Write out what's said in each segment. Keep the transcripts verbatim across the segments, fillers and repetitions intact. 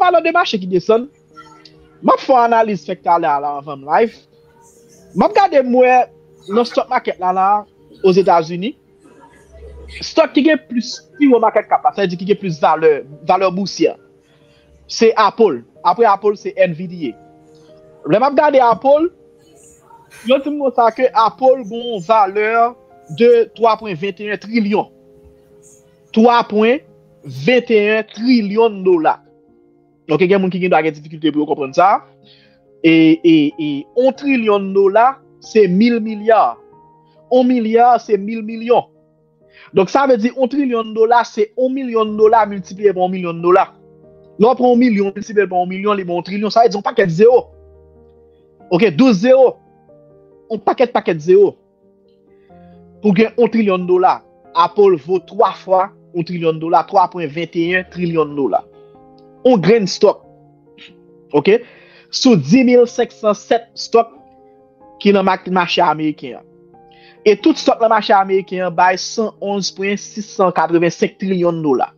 valè de mache ki desann. M ap fè yon analiz fèk talè a la anvan m live. M ap gade m wè nan stock market la la Ozetazini, stock ki gen plis, pi wo market cap la, sa vle di ki gen plis valè, valè bousyè, se Apple. Apre Apple, se N V D A. Lè m ap gade Apple, yo di m konsa ke Apple gen yon valè de twa pwen venteyen trilyon. Twa pwen venteyen trilyon dola. Ok, gen moun ki gen dwa gen difikilte pou yo konprann sa. E, e, e, yon trilyon dola, se mil milya. Yon milya, se mil milyon. Donk, sa vle di yon trilyon dola, se yon milyon dola miltipliye pa yon milyon dola. Lè w pran yon milyon miltipliye pa yon milyon, li ba w yon trilyon. Sa vle di yon pakèt zewo. Ok, douz zewo. Yon pakèt, pakèt zewo. Pou gen yon trilyon dola, Apple vo twa fwa yon trilyon dola, twa pwen venteyen trilyon dola. Yon grenn stock. Ok? Sou dis mil senk san sèt stock ki nan ma-, mache ameriken an. E tout stock nan mache ameriken an bay san onz pwen sis san katrevensenk trilyon dola.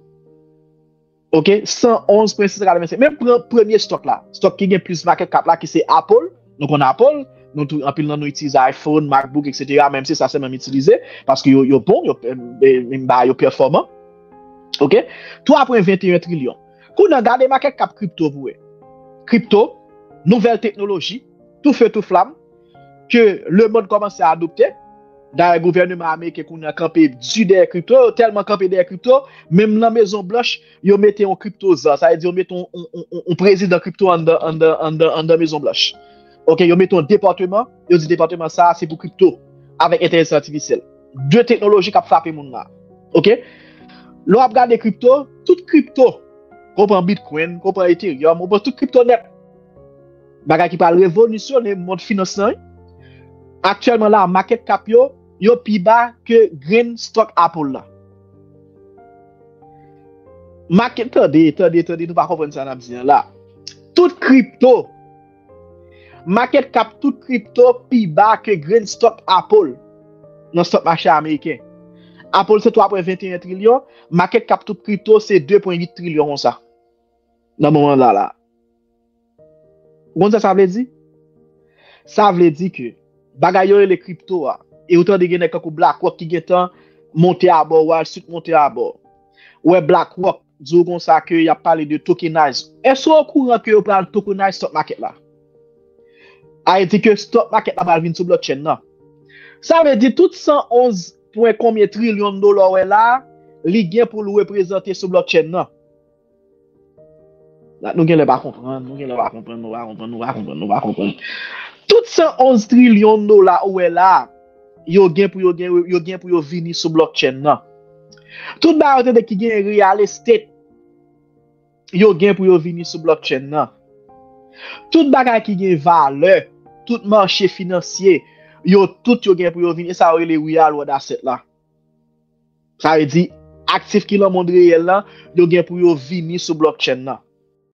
Ok? San onz pwen sis san katrevensenk. Men pran premye stock la. Stock ki gen plis market cap la, ki se Apple. Nou konn Apple. Nou tou, anpil nan nou itilize iPhone, MacBook, et cetera. Menm se sa sèlman m itilize. Paske yo, yo bon, yo, eh, eh, yo pèfòman. Ok? Twa pwen venteyen trilyon. Kounye a, gade market cap kripto pou wè. Kripto, nouvèl teknoloji, tou fe tou flam, ke lemonn kòmanse adopte. Dayè, gouvènman ameriken kounye a kanpe di dèyè kripto, yo tèlman kanpe dèyè kripto, menm nan Mezon Blanch, yo mete yon kripto czar, sa vle di yo mete yon, yon, yon, yon, yon prezidan kripto anndan, anndan, anndan, anndan Mezon Blanch. Ok, yo mete yon depatman, yo di depatman sa a se pou kripto, avèk entèlijans atifisyèl. De teknoloji k ap frape moun la. Ok? Lè w ap gade kripto, tout kripto, konprann Bitcoin, konprann Ethereum, konprann tout kripto nèt. Bagay ki pral revolisyonnen mond finans lan, wi. Aktyèlman la, market cap yo, yo pi ba ke grenn stock Apple la. Market, tande, tande, tande, nou pa konprann sa n ap di an la. Tout kripto, market cap tout kripto pi ba ke grenn stock Apple nan stock mache ameriken. Apple se twa pwen venteyen trilyon, market cap tout kripto se de pwen uit trilyon konsa. Nan moman la la. Ou konn sa sa vle di? Sa vle di ke bagay yo rele kripto a, e ou tande gen nèg tankou BlackRock ki gentan monte abò, Wall Street monte abò. Ou wè BlackRock di w konsa ke y ap pale de tokenize. Èske w okouran ke yo pral tokenize stock market la? A vle di ke stock market la pral vin sou blockchain nan. Sa vle di tout san onz pwen konbyen trilyon dola w wè la, li gen pou l reprezante sou blockchain nan. La, nou genlè pa konprann, nou genlè pa konprann, nou pa konprann, nou pa konprann, nou pa konprann. Tout san onz trilyon dola ou wè la, yo gen pou yo gen, yo gen pou yo vini sou blockchain nan. Tout bagay yo tande ki gen real estate, yo gen pou yo vini sou blockchain nan. Tout bagay ki gen valè, tout mache finansye, yo tout yo gen pou yo vini. E sa yo rele real world asset la. Sa vle di, aktif ki nan mond reyèl la, yo gen pou yo vini sou blockchain nan.